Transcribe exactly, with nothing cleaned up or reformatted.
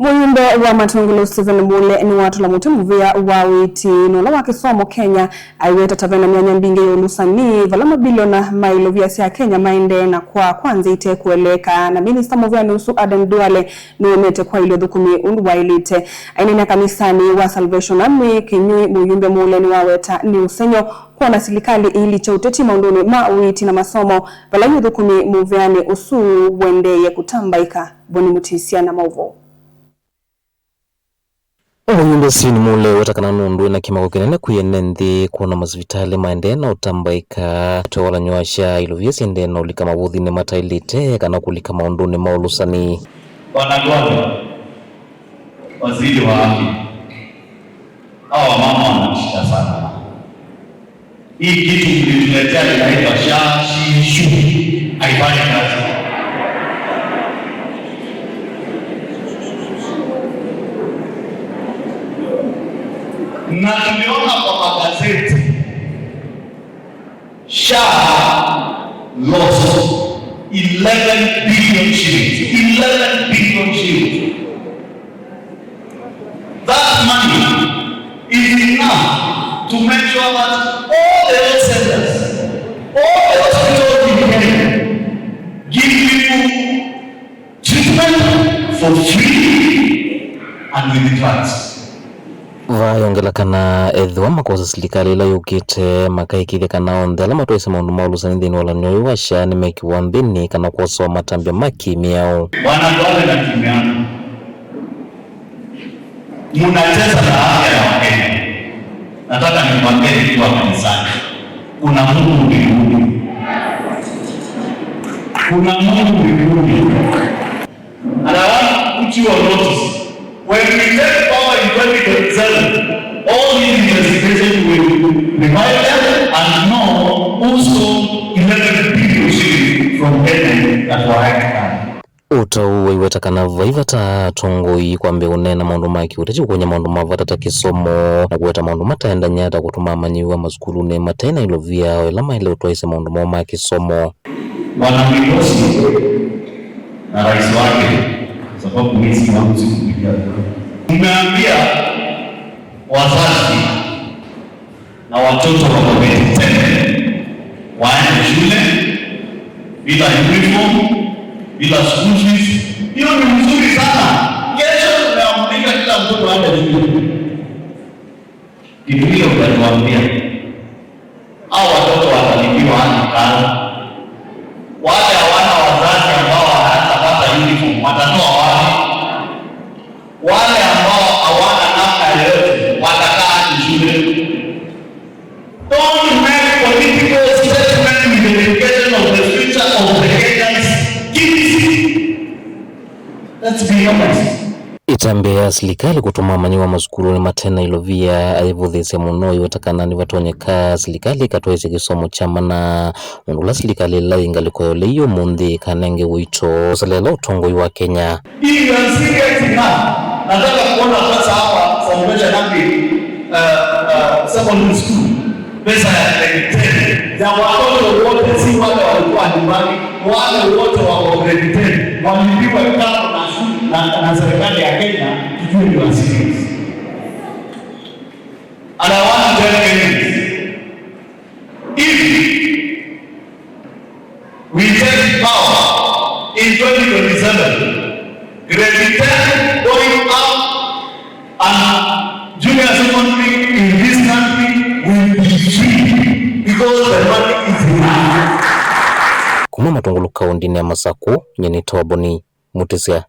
Mũyumbe wa Matungulu Stephen Mule nĩwatũla mũtĩ mũvĩa wa ũiiti na ũla wa kĩsomo Kenya, aiweta ta vena myanya mbingĩ ya ũlũsani vala mabiliona ma ilovia sya Kenya maendee na kwa kwa nzĩa ite kũeleeka. Na minista mũvĩanĩ ũsu Aden Duale nũũmĩte kwaĩlya ũthũkũmi ũndũ waĩlĩte. Aineena kanisanĩ wa Salvation Army Kĩnyũi, mũyumbe Mule nĩwaweta nĩ ũsengy'o kwona silikalĩ iilikya ũteti maũndũnĩ ma ũiiti na masomo, vala yu ũthũkũmi mũvĩanĩ ũsu ũendeeye kũtambaĩka. Boni Mũtisia na maũvoo. Mũyumbe Stephen Mule weta kana nũndũ ena kĩmako kĩnene kwĩ ene nthĩ kwona masivitalĩ maendee na ũtambaĩka, twawalanyo wa SHA, ilovia siendee na ũlika mavũthinĩ mataĩlĩte kana kũlika maũndũnĩ ma ũlũsani. Bwana Duale, waziri wa afya, hawa mama wana shida sana. Hii kitu mlituletea inaitwa SHA, SHISHU, haifanyi kazi. Na tuliona kwa magazeti, SHA lost eleven billion shillings. Eleven billion shillings. That money is enough to make sure that all the health centers, all the hospitals in Kenya give people treatment for free and with drugs. Vayongela kana ethĩwa makosa silikalĩ ĩla yũkĩte, makaĩkĩĩthya kana onthe ala matwaĩsye maũndũ ma ũlũsani nthĩnĩ wa ũlanyo ũyũ wa SHA nĩmekĩwa nthĩnĩ kana kwosewa matambya ma kĩ-mĩao. Bwana Duale na timu yako, mnacheza na afya ya Wakenya. Nataka nikwambie nikiwa kanisani, kuna Mungu mbinguni. Kuna Mungu mbinguni. And I want to put you on notice. When we take power in twenty twenty-seven, all these investigations will revive them and know who stole eleven billion shillings from Kenya that were right. Ũtau waiweta kana vai vata atongoi kwambĩa ũneena maũndũ ma kĩũteti, kũkũny'a maũndũ ma vata ta kĩsomo, na kũweta maũndũ mataendany'a ta kũtũma amanyĩw'a masukulunĩ mate na ilovia o ĩla maĩle ũtwaĩsya maũndũ moo ma kĩsomo. Bwana Mwigosi na rais wake, sababu mimi si wangu, sikupigia kura. Mmeambia wazazi na watoto wako grade ten waende shule bila uniform, bila school fees. Hiyo ni mzuri sana. Kesho tunaamrisha kila mtoto aende shule. Kitu hiyo utatuambia. Hao watoto watalipiwa aje karo? Wale hawana wazazi ambao wanaweza pata uniform, watatoa wapi? Wale ambao hawana namna yoyote watakaa aje shule? Don't make political statement with the education of the future of the Kenyans kids. Let's be honest. Ĩtambya ya silikalĩ kũtũma amanyĩw'a masukulunĩ mate na ilovia ayĩvũthĩĩsya mũno, ĩweta kana nĩvatonyeka silikalĩ ĩkatwaĩsya kĩsomo kya mana. Mũndũ ũla silikalĩ ĩla yĩ ngalĩko ya ũlei ũmũnthĩ ĩkanenge ũito kũselela ũtongoi wa Kenya. If you are serious enough, nataka kuona sasa hapa Salvation Army, uh, uh, secondary school, pesa ya grade ten ya watoto wote, si wale walikuwa nyumbani, wale wote wako grade ten walipiwe karo na shule na, na serikali ya Kenya, tujue you are serious. And I want to tell Kenyans, if we take power in twenty twenty-seven, grade ten going up and junior secondary in this country will be free because the money is enough. Kuma Matungulu kaũndĩnĩ ya Masakũ, nyie nĩ Toboni Mũtĩsya.